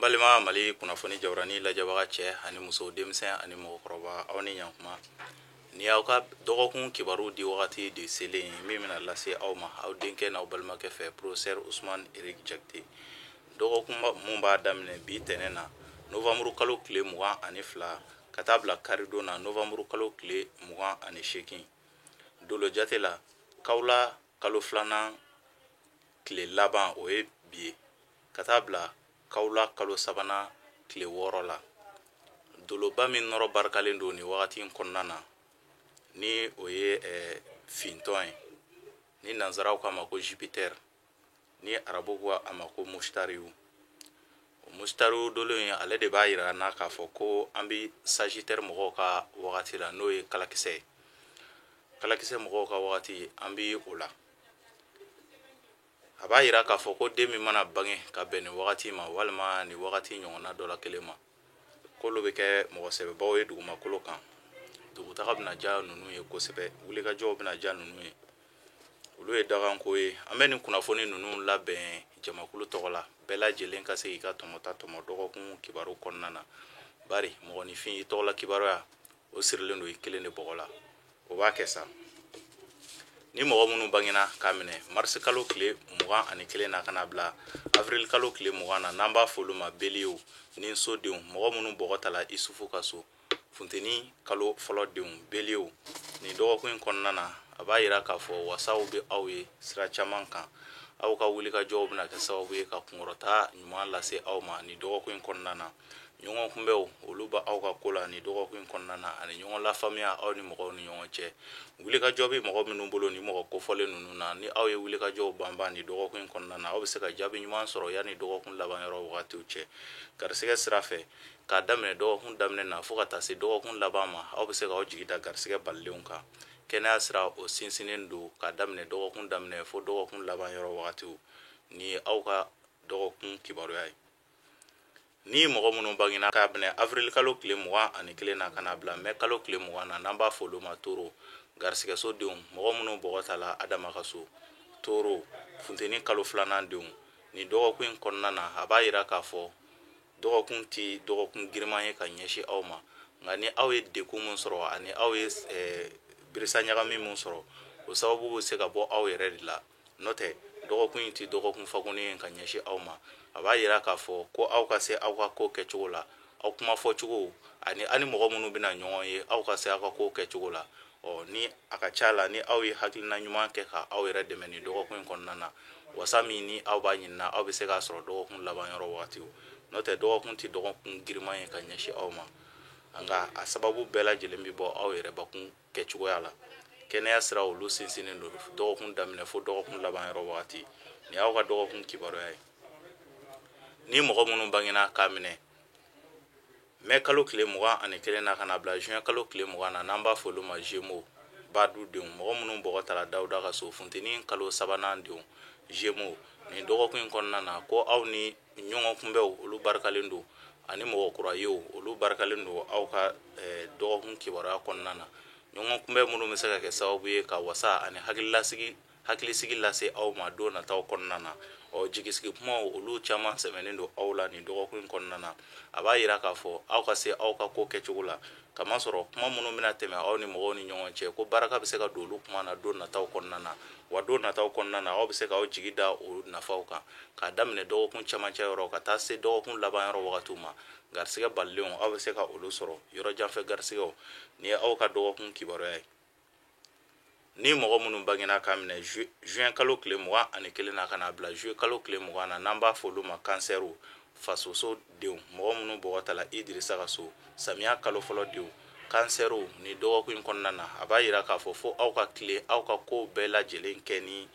Balima Mali kunnafoni jawurani lajɛbaga cɛ ani muso, denmisɛn ani mɔgɔkɔrɔba, aw ni ɲankuma. Ni y'aw ka dɔgɔkun kibaru di wagati de selen ye, min bɛna lase aw ma aw denkɛ n'aw balimakɛ fɛ, professeur Ousmane Eric Jakite. Dɔgɔkun mun b'a daminɛ bi tɛnɛ na, novembre kalo tile 22, ka taa bila karidon na, novembre kalo tile 28. Dolo jate la, kawula kalo filanan tile laban, o ye bi ye, ka taa bila kawula kalo sabanan tile 6 la. Doloba min nɔrɔ barikalen don nin wagati in kɔnɔna na, ni o ye fintɔn ye, ni nanzaraw k'a ma ko Jupiter, ni arabu ko a ma ko Mustariyu. O Mustariyu dolo in, ale de b'a yira an na k'a fɔ ko an bɛ Sagittaire mɔgɔw ka wagati la, n'o ye kalakisɛ ye. Kalakisɛ mɔgɔw ka wagati, an bɛ o la. A b'a yira k'a fɔ ko den min mana bange ka bɛn nin wagati ma, walima nin wagati ɲɔgɔnna dɔ la kelen ma, k'olu bɛ kɛ mɔgɔ sɛbɛbaw ye dugumakolo kan. Dugutaga bɛna diya ninnu ye kosɛbɛ, wulikajɔw bɛna diya ninnu ye, olu ye daganko ye. An bɛ nin kunnafoni ninnu labɛn jamakulu tɔgɔ la, bɛɛ lajɛlen ka se k'i ka tɔmɔta tɔmɔ dɔgɔkun kibaru kɔnɔna na. Bari mɔgɔninfin, i tɔgɔla kibaruya, o sirilen don i kelen de bɔgɔ la. O b'a kɛ sa. Ni mɔgɔ minnu bangena k'a minɛ marisi kalo tile 21 na ka na bila avril kalo tile 20 na, n'an b'a fɔ olu ma beliyew ni sodenw, mɔgɔ minnu bɔgɔ tala Isufu ka so, funteni kalo fɔlɔ denw, beliyew, nin dɔgɔkun in kɔnɔna na, a b'a yira k'a fɔ wasaw bɛ aw ye sira caman kan. Aw ka wulikajɔw bɛna kɛ sababu ye ka kunkɔrɔta ɲuman lase aw ma nin dɔgɔkun in kɔnɔna na. Ɲɔgɔn kunbɛnw, olu bɛ aw ka ko la nin dɔgɔkun in kɔnɔna na, ani ɲɔgɔn lafaamuya aw ni mɔgɔw ni ɲɔgɔn cɛ. Wulikajɔ bɛ mɔgɔ minnu bolo ni mɔgɔ kofɔlen ninnu na, ni aw ye wulikajɔw banban nin dɔgɔkun in kɔnɔna na, aw bɛ se ka jaabi ɲuman sɔrɔ yanni dɔgɔkun laban yɔrɔ wagatiw cɛ. Garisɛgɛ sira fɛ, k'a daminɛ dɔgɔkun daminɛ na fo ka taa se dɔgɔkun laban ma, aw bɛ se k'aw jigi da garisɛgɛ balilenw kan. Kɛnɛya sira, o sinsinnen don k'a daminɛ dɔgɔkun daminɛ fo dɔgɔkun laban yɔrɔ wagatiw. Nin ye aw ka dɔgɔkun kibaruya ye. Ni mɔgɔ minnu bangena k'a minɛ avril kalo tile 21 na ka na bila mɛ kalo tile 20 na, n'an b'a fɔ olu ma toro, garisɛgɛso denw, mɔgɔ minnu bɔgɔ tala Adama ka so, toro, funteni kalo filanan denw, nin dɔgɔkun in kɔnɔna na, a b'a yira k'a fɔ dɔgɔkun ti dɔgɔkun giriman ye ka ɲɛsin aw ma. Nka ni aw ye degun min sɔrɔ ani aw ye birisa ɲagami min sɔrɔ, o sababu bɛ se ka bɔ aw yɛrɛ de la. N'o tɛ, dɔgɔkun in ti dɔgɔkun fakunnen ye ka ɲɛsin aw ma. A b'a yira k'a fɔ ko aw ka se aw ka ko kɛcogo la, aw kuma fɔcogo ani aw ni mɔgɔ minnu bɛna ɲɔgɔn ye, aw ka se aw ka ko kɛcogo la. Ni a ka ca la, ni aw ye hakilina ɲuman kɛ ka aw yɛrɛ dɛmɛ nin dɔgɔkun in kɔnɔna na, wasa min ni aw b'a ɲinina, aw bɛ se k'a sɔrɔ dɔgɔkun laban yɔrɔ wagatiw. N'o tɛ, dɔgɔkun tɛ dɔgɔkun giriman ye ka ɲɛsin aw ma, nka a sababu bɛɛ lajɛlen bɛ bɔ aw yɛrɛ bakun kɛcogoya la. Kɛnɛya sira, olu sinsinnen don dɔgɔkun daminɛ fo dɔgɔkun laban yɔrɔ wagati. Nin y'aw ka dɔgɔkun kibaruya ye. Ni mɔgɔ minnu bangena k'a minɛ mɛ kalo tile 21 na ka na bila juin kalo tile 20 na, n'an b'a fɔ olu ma Gémeaux, badu denw, mɔgɔ minnu bɔgɔ tala Dawuda ka so, funteni kalo sabanan denw, Gémeaux, nin dɔgɔkun in kɔnɔna na, ko aw ni ɲɔgɔn kunbɛnw, olu barikalen don, ani mɔgɔ kura yew, olu barikalen don aw ka dɔgɔkun kibaruya kɔnɔna na. Ɲɔgɔn kunbɛn minnu bɛ se ka kɛ sababu ye ka wasa ani hakilisigi lase aw ma don nataw kɔnɔna na. Jigisigi kumaw, olu caman sɛmɛnen don aw la nin dɔgɔkun in kɔnɔna na. A b'a yira k'a fɔ aw ka se aw ka ko kɛcogo la, kamasɔrɔ kuma minnu bɛna tɛmɛ aw ni mɔgɔw ni ɲɔgɔn cɛ, ko baraka bɛ se ka don olu kuma na don nataw kɔnɔna na. Wa don nataw kɔnɔna na, aw bɛ se k'aw jigi da o nafaw kan, k'a daminɛ dɔgɔkun camancɛ yɔrɔ ka taa se dɔgɔkun laban yɔrɔ wagatiw ma. Garisɛgɛ balilenw, aw bɛ se ka olu sɔrɔ, yɔrɔ janfɛ garisɛgɛw. Nin ye aw ka dɔgɔkun kibaruya ye. Ni mɔgɔ minnu bangena k'a minɛ juin kalo tile 21 na ka na bila juillet kalo tile 20 na, n'an b'a fɔ olu ma kansɛriw, fasoso denw, mɔgɔ minnu bɔgɔ tala Idirisa ka so, samiya kalo fɔlɔ denw, kansɛriw, nin dɔgɔkun in kɔnɔna na, a b'a yira k'a fɔ fo aw ka tile aw ka kow bɛɛ lajɛlen kɛ ni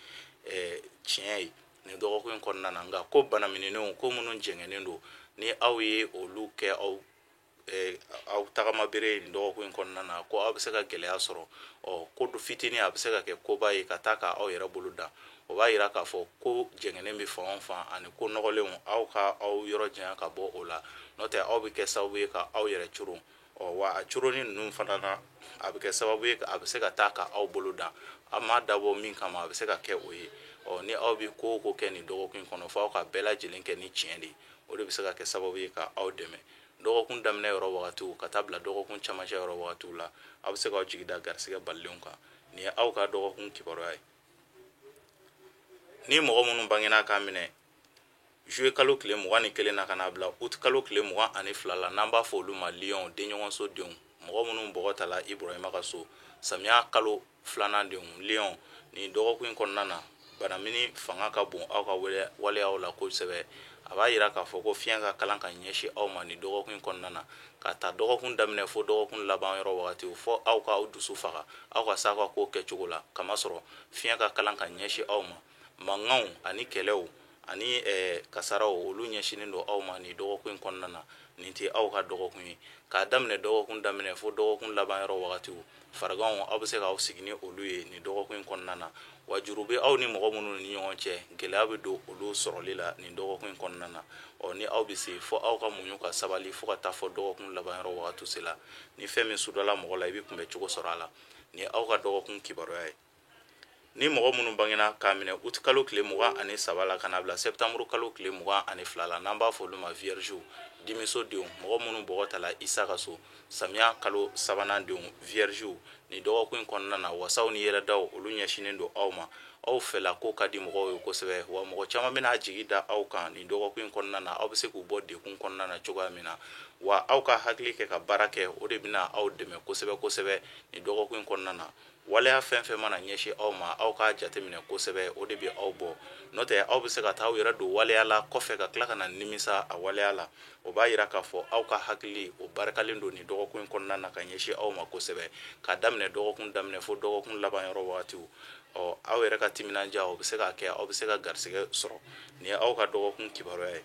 tiɲɛ ye nin dɔgɔkun in kɔnɔna na. Nka ko banaminɛnenw, ko minnu jɛngɛnnen don, ni aw ye olu kɛ aw tagama bere nin dɔgɔkun in kɔnɔna na, ko aw bɛ se ka gɛlɛya sɔrɔ. Ko dɔ fitinin, a bɛ se ka kɛ koba ye ka taa ka aw yɛrɛ bolo dan. O b'a yira k'a fɔ ko jɛngɛnen bɛ fan o fan ani ko nɔgɔlenw, aw ka aw yɔrɔ janya ka bɔ o la. N'o tɛ, aw bɛ kɛ sababu ye ka aw yɛrɛ coron. Wa a coronni ninnu fana na, a bɛ kɛ sababu ye, a bɛ se ka taa ka aw bolo dan. A m'a dabɔ min kama, a bɛ se ka kɛ o ye. Ɔ, ni aw bɛ ko o ko kɛ nin dɔgɔkun in kɔnɔ, fo aw ka bɛɛ lajɛlen kɛ ni tiɲɛ de ye. O de bɛ se ka kɛ sababu ye ka aw dɛmɛ dɔgɔkun daminɛ yɔrɔ wagatiw ka taa bila dɔgɔkun camancɛ yɔrɔ wagatiw la. Aw bɛ se k'aw jigi da garisɛgɛ balilenw kan. Nin ye aw ka dɔgɔkun kibaruya ye. Ni mɔgɔ minnu bangena k'a minɛ juillet kalo tile 21 na ka n'a bila août kalo tile 22 la, n'an b'a fɔ olu ma lion, denɲɔgɔnso denw, mɔgɔ minnu bɔgɔ tala Ibrahima ka so, samiya kalo filanan denw, lion, nin dɔgɔkun in kɔnɔna na, banamini fanga ka bon aw ka waleyaw la kosɛbɛ. A b'a yira k'a fɔ ko fiɲɛ ka kalan ka ɲɛsin aw ma nin dɔgɔkun in kɔnɔna na, ka ta dɔgɔkun daminɛ fo dɔgɔkun laban yɔrɔ wagatiw, fo aw ka aw dusu faga, aw ka s'a ka ko kɛcogo la, kamasɔrɔ fiɲɛ ka kalan ka ɲɛsin aw ma. Mankanw ani kɛlɛw ani kasaraw, olu ɲɛsinnen don aw ma nin dɔgɔkun in kɔnɔna na. Nin tɛ aw ka dɔgɔkun ye. K'a daminɛ dɔgɔkun daminɛ fo dɔgɔkun laban yɔrɔ wagatiw, fariganw, aw bɛ se k'aw sigi ni olu ye nin dɔgɔkun in kɔnɔna na. Wa juru bɛ aw ni mɔgɔ minnu ni ɲɔgɔn cɛ, gɛlɛya bɛ don olu sɔrɔli la nin dɔgɔkun in kɔnɔna na. Ɔ, ni aw bɛ se, fo aw ka muɲu ka sabali fo ka taa fɔ dɔgɔkun laban yɔrɔ wagatiw se la. Ni fɛn min sudala mɔgɔ la, i bɛ kunbɛ cogo sɔrɔ a la. Nin ye aw ka dɔgɔkun kibaruya ye. Ni mɔgɔ minnu bangena k'a minɛ août kalo tile 23 la ka n'a bila septembre kalo tile 22 la, n'an b'a fɔ olu ma vierge, dimiso denw, mɔgɔ minnu bɔgɔ tala Isa ka so, samiya kalo sabanan denw, vierge, nin dɔgɔkun in kɔnɔna na, wasaw ni yɛlɛdaw, olu ɲɛsinnen don aw ma. Aw fɛla ko ka di mɔgɔw ye kosɛbɛ, wa mɔgɔ caman bɛna jigi da aw kan nin dɔgɔkun in kɔnɔna na, aw bɛ se k'u bɔ degun kɔnɔna na cogoya min na. Wa aw ka hakili kɛ ka baara kɛ, o de bɛna aw dɛmɛ kosɛbɛ kosɛbɛ nin dɔgɔkun in kɔnɔna na. Waleya fɛn fɛn mana ɲɛsin aw ma, aw k'a jateminɛ kosɛbɛ, o de bɛ aw bɔ. N'o tɛ, aw bɛ se ka taa aw yɛrɛ don waleya la kɔfɛ ka tila ka na nimisa a waleya la. O b'a yira k'a fɔ aw ka hakili, o barikalen don nin dɔgɔkun in kɔnɔna na ka ɲɛsin aw ma kosɛbɛ. K'a daminɛ dɔgɔkun daminɛ fo dɔgɔkun laban yɔrɔ wagatiw, ɔ, aw yɛrɛ ka timinandiya, o bɛ se ka kɛ aw bɛ se ka garisɛgɛ sɔrɔ. Nin ye aw ka dɔgɔkun kibaruya ye.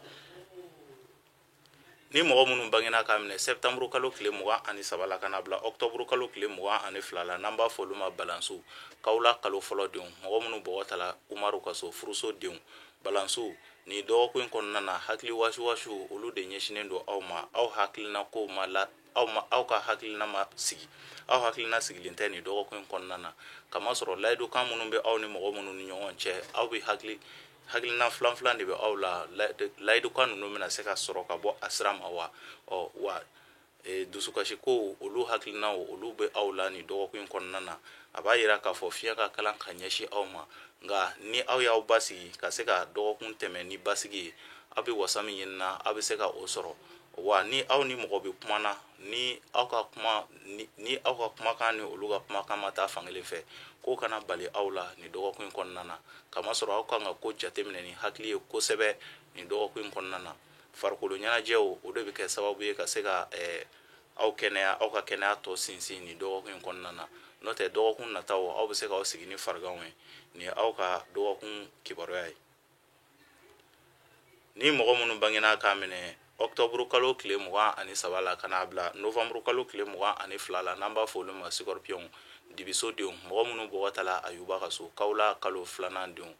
Ni mɔgɔ minnu bangena k'a minɛ septembre kalo tile 23 la ka n'a bila octobre kalo tile 22 la, n'an b'a fɔ olu ma balansiw, kawula kalo fɔlɔ denw, mɔgɔ minnu bɔgɔ tala Umaru ka so, furuso denw, balansiw, nin dɔgɔkun in kɔnɔna na, hakili wasiwasiw, olu de ɲɛsinnen don aw ma. Aw hakilina kow ma la, aw ma, aw ka hakilina ma sigi, aw hakilina sigilen tɛ nin dɔgɔkun in kɔnɔna na, kamasɔrɔ layidukan minnu bɛ aw ni mɔgɔ minnu ni ɲɔgɔn cɛ, aw bɛ hakilina filan filan de bɛ aw la. Layidukan ninnu bɛna se ka sɔrɔ ka bɔ a sira ma wa? Ɔ, wa dusukasi kow, olu hakilinaw, olu bɛ aw la nin dɔgɔkun in kɔnɔna na. A b'a yira k'a fɔ fiɲɛ ka kalan ka ɲɛsin aw ma, nka ni aw y'aw basigi ka se ka dɔgɔkun tɛmɛ ni basigi ye, aw bɛ wasa min ɲinina, aw bɛ se ka o sɔrɔ. Wa ni aw ni mɔgɔ bɛ kuma na, ni aw ka kuma ni aw ka kumakan ni olu ka kumakan ma taa fankelen fɛ, k'o kana bali aw la nin dɔgɔkun in kɔnɔna na, kamasɔrɔ aw kan ka ko jateminɛ ni hakili ye kosɛbɛ nin dɔgɔkun in kɔnɔna na. Farikolo ɲɛnajɛw, o de bɛ kɛ sababu ye ka se ka aw kɛnɛya, aw ka kɛnɛya tɔ sinsin nin dɔgɔkun in kɔnɔna na. N'o tɛ, dɔgɔkun nataw, aw bɛ se k'aw sigi ni fariganw ye. Nin ye aw ka dɔgɔkun kibaruya ye. Ni mɔgɔ minnu bangena k'a minɛ octobre kalo tile 23 la ka n'a bila novembre kalo tile 22 la, n'an b'a fɔ olu ma scorpion, dibiso denw, mɔgɔ minnu bɔgɔ tala Ayuba ka so, kawula kalo filanan denw,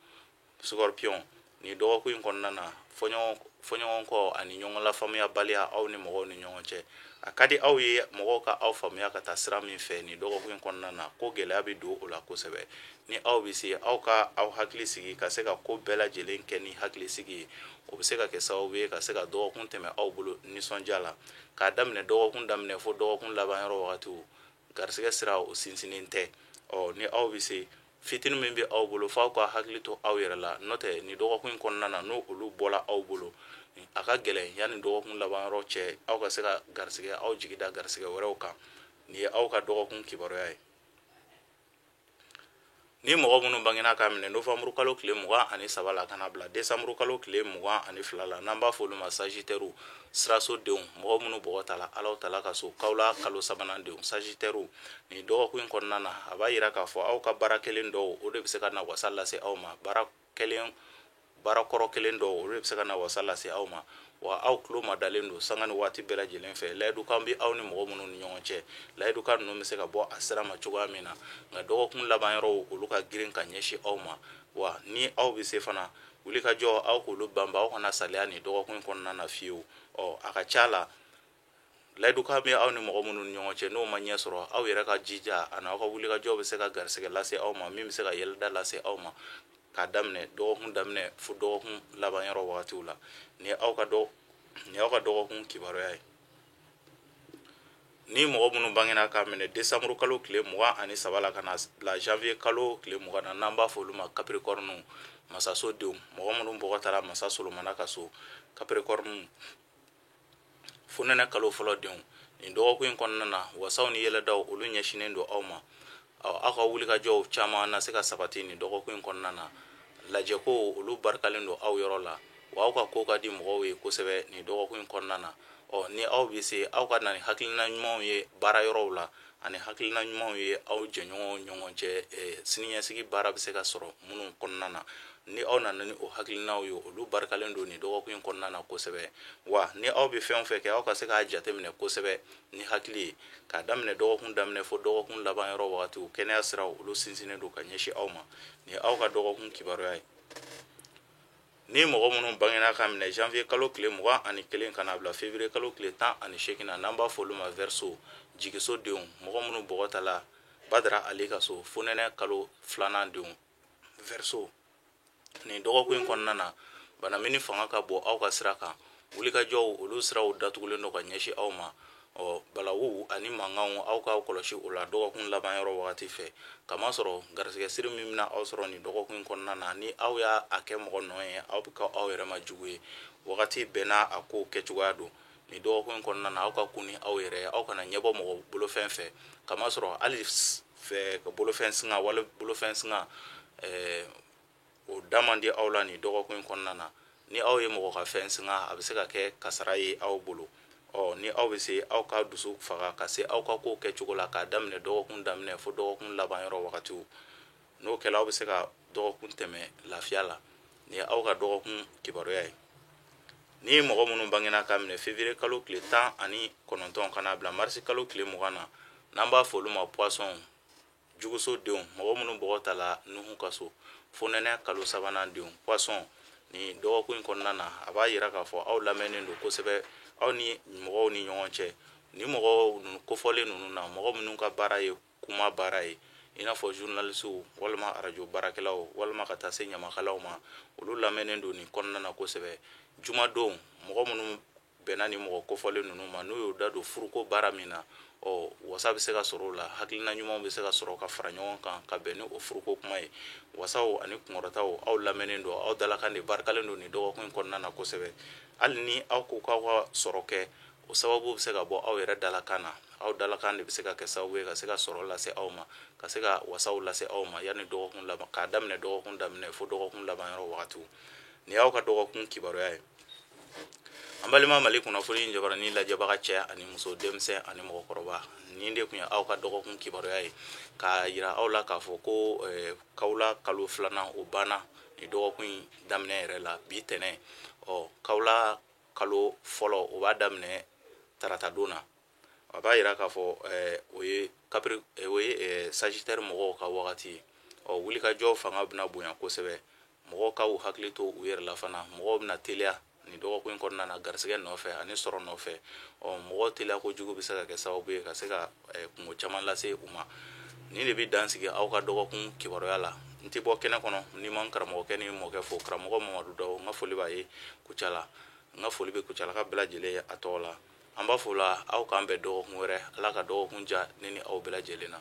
scorpion, nin dɔgɔkun in kɔnɔna na, fɔɲɔgɔnkɔ ani ɲɔgɔn lafaamuyabaliya aw ni mɔgɔw ni ɲɔgɔn cɛ. A ka di aw ye mɔgɔw ka aw faamuya ka taa sira min fɛ, nin dɔgɔkun in kɔnɔna na, ko gɛlɛya bɛ don o la kosɛbɛ. Ni aw bɛ se, aw ka aw hakili sigi ka se ka ko bɛɛ lajɛlen kɛ ni hakili sigi ye, o bɛ se ka kɛ sababu ye ka se ka dɔgɔkun tɛmɛ aw bolo nisɔndiya la. K'a daminɛ dɔgɔkun daminɛ fo dɔgɔkun laban yɔrɔ wagatiw, garisɛgɛ sira, o sinsinnen tɛ. Ɔ, ni aw bɛ se, fitinin min bɛ aw bolo, f'aw ka hakili to aw yɛrɛ la. N'o tɛ, nin dɔgɔkun in kɔnɔna na, n'o olu bɔla aw bolo, a ka gɛlɛn yanni dɔgɔkun laban yɔrɔ cɛ, aw ka se ka garisɛgɛ, aw jigi da garisɛgɛ wɛrɛw kan. Nin ye aw ka dɔgɔkun kibaruya ye. Ni mɔgɔ minnu bangena k'a minɛ novembre kalo tile 23 la ka n'a bila décembre kalo tile 22 la, n'an b'a fɔ olu ma sagittaire, siraso denw, mɔgɔ minnu bɔgɔ tala Alaw tala ka so, kawula kalo sabanan denw, sagittaire, nin dɔgɔkun in kɔnɔna na, a b'a yira k'a fɔ aw ka baara kelen dɔw, o de bɛ se ka na wasa lase aw ma. Baara kelen, baara kɔrɔ kelen dɔw, olu de bɛ se ka na wasa lase aw ma. Wa aw tulo ma dalen don sanga ni waati bɛɛ lajɛlen fɛ, layidukan bɛ aw ni mɔgɔ minnu ni ɲɔgɔn cɛ, layidukan ninnu bɛ se ka bɔ a sira ma cogoya min na. Nka dɔgɔkun laban yɔrɔw, olu ka girin ka ɲɛsin aw ma. Wa ni aw bɛ se fana, wulikajɔ, aw k'olu banba, aw kana saliya nin dɔgɔkun in kɔnɔna na fiyewu. Ɔ, a ka ca la, layidukan bɛ aw ni mɔgɔ minnu ni ɲɔgɔn cɛ, n'o ma ɲɛ sɔrɔ, aw yɛrɛ ka jija ani aw ka wulikajɔ bɛ se ka garisɛgɛ lase aw ma, min bɛ se ka yɛlɛda lase aw ma. k'a daminɛ dɔgɔkun daminɛ fo dɔgɔkun laban yɔrɔ wagatiw la. Nin y'aw ka dɔgɔkun kibaruya ye. Ni mɔgɔ minnu bangena k'a minɛ décembre kalo tile 23 la ka na bila janvier kalo tile 20 na, n'an b'a fɔ olu ma Capricorne, masaso denw, mɔgɔ minnu bɔgɔ taara masa Solomana ka so, Capricorne, fonɛnɛ kalo fɔlɔ denw, nin dɔgɔkun in kɔnɔna na, wasaw ni yɛlɛdaw olu ɲɛsinnen don aw ma. Aw ka wulikajɔw caman na se ka sabati nin dɔgɔkun in kɔnɔna na. Lajɛko olu barikalen don aw yɔrɔ la, wa aw ka ko ka di mɔgɔw ye kosɛbɛ nin dɔgɔkun in kɔnɔna na. Ni aw bɛ se, aw ka na ni hakilina ɲumanw ye baara yɔrɔw la, ani hakilina ɲumanw ye aw jɛɲɔgɔnw ɲɔgɔn cɛ, siniɲɛsigi baara bɛ se ka sɔrɔ minnu kɔnɔna na. Ni aw nana ni o hakilinaw ye, olu barikalen don nin dɔgɔkun in kɔnɔna na kosɛbɛ. Wa ni aw bɛ fɛn o fɛn kɛ, aw ka se k'a jateminɛ kosɛbɛ ni hakili ye, k'a daminɛ dɔgɔkun daminɛ fo dɔgɔkun laban yɔrɔ wagatiw, kɛnɛya siraw olu sinsinnen don ka ɲɛsin aw ma. Ni aw ka dɔgɔkun kibaruya ye. Ni mɔgɔ minnu bangena ka minɛ janvier kalo tile 21 ka na bila février kalo tile 18 na, n'an b'a fɔ olu ma Verseau, jigiso denw, mɔgɔ minnu bɔgɔ ta la Badara Ali ka so, fonɛnɛ kalo filanan denw, Verseau, nin dɔgɔkun in kɔnɔna na, banamini fanga ka bon aw ka sira kan, wulikajɔw olu siraw datugulen don ka ɲɛsin aw ma. Balawu ani mankanw aw k'aw kɔlɔsi o la dɔgɔkun laban yɔrɔ wagati fɛ, kamasɔrɔ garisɛgɛ siri min bɛna aw sɔrɔ nin dɔgɔkun in kɔnɔna na, ni aw y'a kɛ mɔgɔ nɔ ye, aw bɛ kɛ aw yɛrɛ ma jugu ye. Wagati bɛɛ n'a a ko kɛcogoya don. Nin dɔgɔkun in kɔnɔna na, aw ka kun ni aw yɛrɛ ye, aw kana ɲɛbɔ mɔgɔ bolofɛn fɛ, kamasɔrɔ hali fɛ bolofɛn singa wali bolofɛn singa o da man di aw la nin dɔgɔkun in kɔnɔna na. Ni aw ye mɔgɔ ka fɛn singa, a bɛ se ka kɛ kasara ye aw bolo. Ni aw bɛ se, aw ka dusu faga ka se aw ka ko kɛcogo la, k'a daminɛ dɔgɔkun daminɛ fo dɔgɔkun laban yɔrɔ wagatiw. N'o kɛla, aw bɛ se ka dɔgɔkun tɛmɛ lafiya la. Nin ye aw ka dɔgɔkun kibaruya ye. Ni mɔgɔ minnu bangena ka minɛ février kalo tile 19 ka na bila mars kalo tile 20 na, n'an b'a fɔ olu ma Poisson, juguso denw, mɔgɔ minnu bɔgɔ ta la Nuhu ka so, fonɛnɛ kalo sabanan denw, Poisson, nin dɔgɔkun in kɔnɔna na, a b'a yira k'a fɔ aw lamɛnnen don kosɛbɛ aw ni mɔgɔw ni ɲɔgɔn cɛ. Ni mɔgɔw ninnu kofɔlen ninnu na, mɔgɔ minnu ka baara ye kuma baara ye, i n'a fɔ journalistew walima arajo baarakɛlaw walima ka taa se ɲamakalaw ma, olu lamɛnnen don nin kɔnɔna na kosɛbɛ. Jumadon, mɔgɔ minnu bɛnna ni mɔgɔ kofɔlen ninnu ma, n'u y'u da don furuko baara min na, wasa bɛ se ka sɔrɔ o la, hakilina ɲumanw bɛ se ka sɔrɔ ka fara ɲɔgɔn kan ka bɛn ni o furuko kuma ye. Wasaw ani kunkɔrɔtaw, aw lamɛnnen don, aw dalakan de barikalen don nin dɔgɔkun in kɔnɔna na kosɛbɛ. Hali ni aw ko k'aw ka sɔrɔ kɛ, o sababu bɛ se ka bɔ aw yɛrɛ dalakan na. Aw dalakan de bɛ se ka kɛ sababu ye ka se ka sɔrɔ lase aw ma, ka se ka wasaw lase aw ma yanni dɔgɔkun laban, k'a daminɛ dɔgɔkun daminɛ fo dɔgɔkun laban yɔrɔ wagatiw. Nin y'aw ka dɔgɔkun kibaruya ye. An balima Mali kunnafoni jabaranin lajɛbaga cɛ ani muso, denmisɛn ani mɔgɔkɔrɔba, nin de tun ye aw ka dɔgɔkun kibaruya ye, k'a yira aw la k'a fɔ ko kawula kalo filanan o banna nin dɔgɔkun in daminɛ yɛrɛ la bi tɛnɛ. Kawula kalo fɔlɔ o b'a daminɛ tarata don na. A b'a yira k'a fɔ o ye Capri, o ye Sagittaire mɔgɔw ka wagati ye. Wulikajɔ fanga bɛna bonya kosɛbɛ, mɔgɔw ka u hakili to u yɛrɛ la fana, mɔgɔw bɛna teliya nin dɔgɔkun in kɔnɔna na garisɛgɛ nɔfɛ ani sɔrɔ nɔfɛ. Mɔgɔw teliya kojugu bɛ se ka kɛ sababu ye ka se ka kungo caman lase u ma. Nin de bɛ dan sigi aw ka dɔgɔkun kibaruya la. N tɛ bɔ kɛnɛ kɔnɔ ni ma n karamɔgɔkɛ ni mɔkɛ fo, karamɔgɔ Mamadu Dawo, n ka foli b'a ye Kucala, n ka foli bɛ Kucalaka bɛɛ lajɛlen ye a tɔgɔ la. An b'a fɔ o la aw k'an bɛn dɔgɔkun wɛrɛ, Ala ka dɔgɔkun diya ne ni aw bɛɛ lajɛlen na.